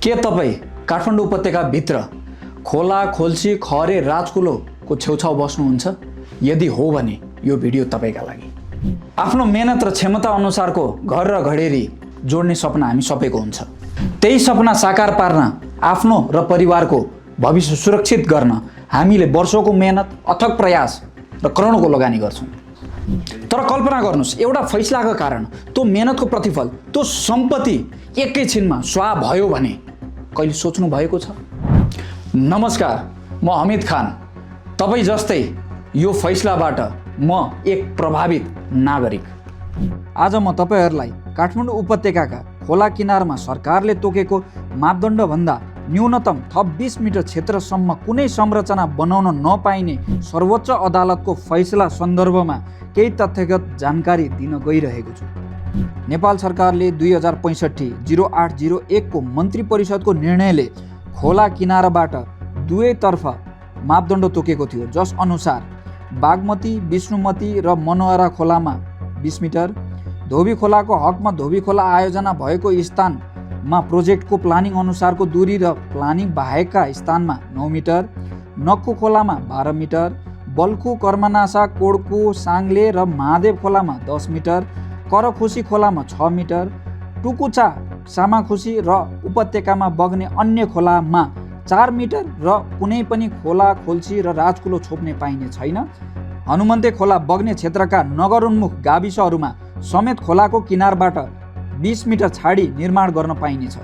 के तपाईँ काठमाडौँ उपत्यकाभित्र खोला खोल्सी खरे राजकुलोको छेउछाउ बस्नुहुन्छ? यदि हो भने यो भिडियो तपाईँका लागि। आफ्नो मेहनत र क्षमता अनुसारको घर र घडेरी जोड्ने सपना हामी सबैको हुन्छ। त्यही सपना साकार पार्न आफ्नो र परिवारको भविष्य सुरक्षित गर्न हामीले वर्षौंको मेहनत, अथक प्रयास र करोडौंको लगानी गर्छौँ। तर कल्पना गर्नुहोस्, एउटा फैसलाका कारण त्यो मेहनतको प्रतिफल, त्यो सम्पत्ति एकैछिनमा स्वाहा भयो भने कहिले सोच्नु भएको छ? नमस्कार, म हमिद खान। तपाईँ जस्तै यो फैसलाबाट म एक प्रभावित नागरिक। आज म तपाईँहरूलाई काठमाडौँ उपत्यकाका खोला किनारमा सरकारले तोकेको मापदण्डभन्दा न्यूनतम थप 20 मिटर क्षेत्रसम्म कुनै संरचना बनाउन नपाइने सर्वोच्च अदालतको फैसला सन्दर्भमा केही तथ्यगत जानकारी दिन गइरहेको छु। नेपाल सरकारले 2065-0801 को मन्त्री परिषदको निर्णयले खोला किनाराबाट दुवैतर्फ मापदण्ड तोकेको थियो, जस अनुसार बागमती, विष्णुमती र मनोहरा खोलामा 20 मिटर, धोबी खोलाको हकमा धोबी खोला आयोजना भएको स्थानमा प्रोजेक्टको प्लानिङ अनुसारको दूरी र प्लानिङ बाहेकका स्थानमा 9 मिटर, नक्खु खोलामा 12 मिटर, बल्खु, कर्मनासा, कोड्कु, साङ्ले र महादेव खोलामा 10 मिटर, करखुसी खोलामा 6 मिटर, टुकुचा, सामाखुसी र उपत्यकामा बग्ने अन्य खोलामा 4 मिटर र कुनै पनि खोला खोल्सी र राजकुलो छोप्ने पाइने छैन। हनुमन्ते खोला बग्ने क्षेत्रका नगरोन्मुख गाविसहरूमा समेत खोलाको किनारबाट 20 मिटर छाडी निर्माण गर्न पाइनेछ।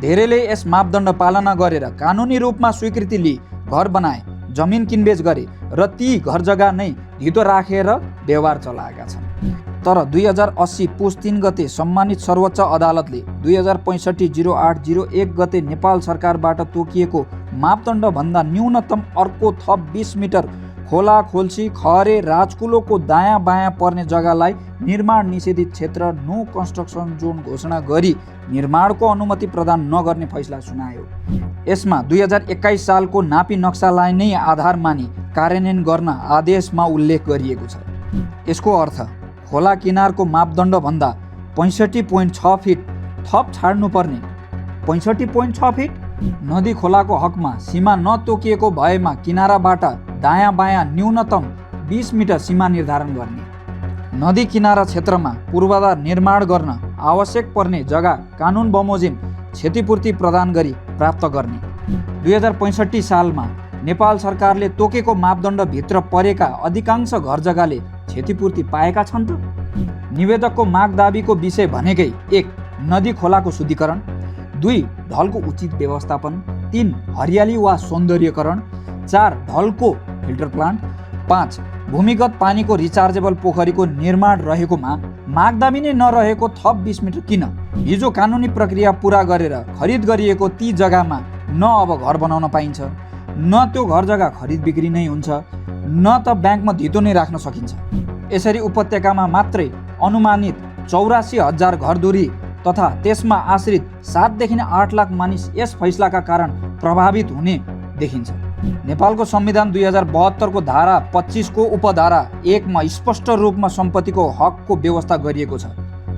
धेरैले यस मापदण्ड पालना गरेर कानुनी रूपमा स्वीकृति लिई घर बनाए, जमिन किनबेच गरे र ती घर जग्गा नै धितो राखेर व्यवहार चलाएका छन्। तर 2080 पुस 3 गते सम्मानित सर्वोच्च अदालतले 2065-0801 गते नेपाल सरकारबाट तोकिएको मापदण्डभन्दा न्यूनतम अर्को थप 20 मिटर खोला खोल्सी खरे राजकुलोको दायाँ बायाँ पर्ने जग्गालाई निर्माण निषेधित क्षेत्र नो कन्स्ट्रक्सन जोन घोषणा गरी निर्माणको अनुमति प्रदान नगर्ने फैसला सुनायो। यसमा 2021 सालको नापी नक्सालाई नै आधार मानी कार्यान्वयन गर्न आदेशमा उल्लेख गरिएको छ। यसको अर्थ खोला किनारको मापदण्डभन्दा 65.6 फिट थप छाड्नुपर्ने। 65.6 फिट। नदी खोलाको हकमा सीमा नतोकिएको भएमा किनाराबाट दायाँ बायाँ न्यूनतम 20 मिटर सीमा निर्धारण गर्ने। नदी किनारा क्षेत्रमा पूर्वाधार निर्माण गर्न आवश्यक पर्ने जग्गा कानुन बमोजिम क्षतिपूर्ति प्रदान गरी प्राप्त गर्ने। 2065 सालमा नेपाल सरकारले तोकेको मापदण्डभित्र परेका अधिकांश घर जग्गाले क्षतिपूर्ति पाएका छन् त? निवेदकको माग दाबीको विषय भनेकै 1. नदी खोलाको शुद्धिकरण, 2. ढलको उचित व्यवस्थापन, 3. हरियाली वा सौन्दर्यकरण, 4. ढलको फिल्टर प्लान्ट, 5. भूमिगत पानीको रिचार्जेबल पोखरीको निर्माण रहेकोमा मागदाबी नै नरहेको थप 20 मिटर किन? हिजो कानुनी प्रक्रिया पुरा गरेर खरिद गरिएको ती जग्गामा न अब घर बनाउन पाइन्छ, न त्यो घर जग्गा खरिद बिक्री नै हुन्छ, न त ब्याङ्कमा धितो नै राख्न सकिन्छ। यसरी उपत्यकामा मात्रै अनुमानित 84,000 घरधुरी तथा त्यसमा आश्रित 7 देखि 8 लाख मानिस यस फैसलाका कारण प्रभावित हुने देखिन्छ। नेपालको संविधान 2072 को धारा 25 को उपधारा 1 मा स्पष्ट रूपमा सम्पत्तिको हकको व्यवस्था गरिएको छ।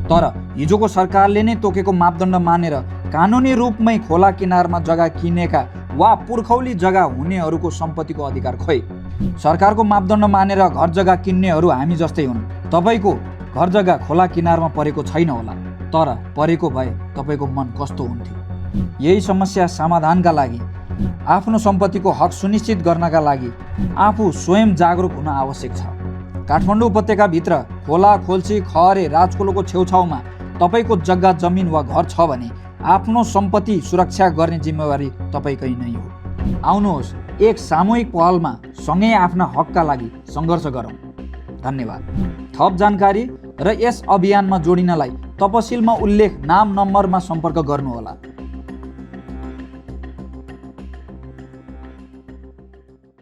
तर हिजोको सरकारले नै तोकेको मापदण्ड मानेर कानुनी रूपमै खोला किनारमा जग्गा किनेका वा पुर्खौली जग्गा हुनेहरूको सम्पत्तिको अधिकार खोइ। सरकारको मापदण्ड मानेर घर जग्गा किन्नेहरू हामी जस्तै हुन्। तपाईँको घर जग्गा खोला किनारमा परेको छैन होला, तर परेको भए तपाईँको मन कस्तो हुन्थ्यो? यही समस्या समाधानका लागि, आफ्नो सम्पत्तिको हक सुनिश्चित गर्नका लागि आफू स्वयं जागरुक हुन आवश्यक छ। काठमाडौँ उपत्यकाभित्र खोला खोल्सी खरे राजकुलोको छेउछाउमा तपाईँको जग्गा जमिन वा घर छ भने आफ्नो सम्पत्ति सुरक्षा गर्ने जिम्मेवारी तपाईँकै नै हो। आउनुहोस्, एक सामूहिक पहलमा सँगै आफ्ना हकका लागि सङ्घर्ष गरौँ। धन्यवाद। थप जानकारी र यस अभियानमा जोडिनलाई तपसिलमा उल्लेख नाम नम्बरमा सम्पर्क गर्नुहोला।